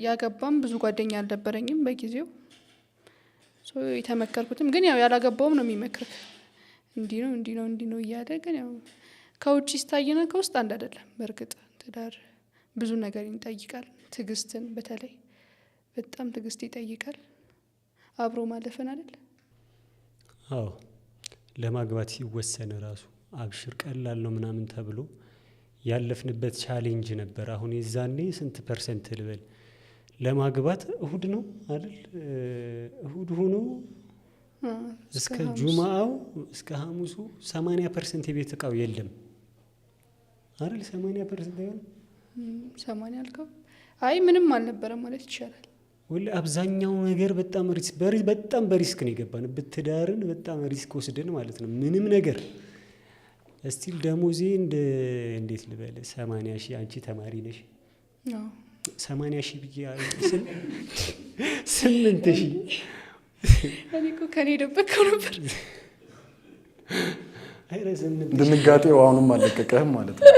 ያገባም ብዙ ጓደኛ አልነበረኝም በጊዜው። So የተመከርኩትም ግን ያው ያላገባውም ነው የሚመክርክ፣ እንዲህ ነው፣ እንዲህ ነው፣ እንዲህ ነው እያለ። ግን ያው ከውጭ ሲታይና ከውስጥ አንድ አይደለም። በእርግጥ ትዳር ብዙ ነገር ይጠይቃል። ትዕግስትን፣ በተለይ በጣም ትዕግስት ይጠይቃል። አብሮ ማለፍን አይደል? አዎ፣ ለማግባት ሲወሰን ራሱ አብሽር ቀላል ነው ምናምን ተብሎ ያለፍንበት challenge ነበር። አሁን የዛኔ ስንት percent ልበል፣ ለማግባት እሁድ ነው አይደል? እሁድ ሆኖ እስከ ጁማአው፣ እስከ ሐሙሱ 80% የቤት እቃው የለም አይደል? 80% አይሆንም? 80 አልከው? አይ፣ ምንም አልነበረም ማለት ይቻላል። ወላሂ አብዛኛው ነገር በጣም risk፣ በጣም በ risk ነው የገባንበት ትዳርን፣ በጣም risk ወስደን ማለት ነው። ምንም ነገር still ደሞዜ እንደ እንዴት ልበል፣ 80,000፣ አንቺ ተማሪ ነሽ። 80,000 ብዬ 8,000። እኔ እኮ ከኔ የደበቅከው ነበር። ኧረ 8,000። ድንጋጤው አሁንም አልለቀቀህም ማለት ነው።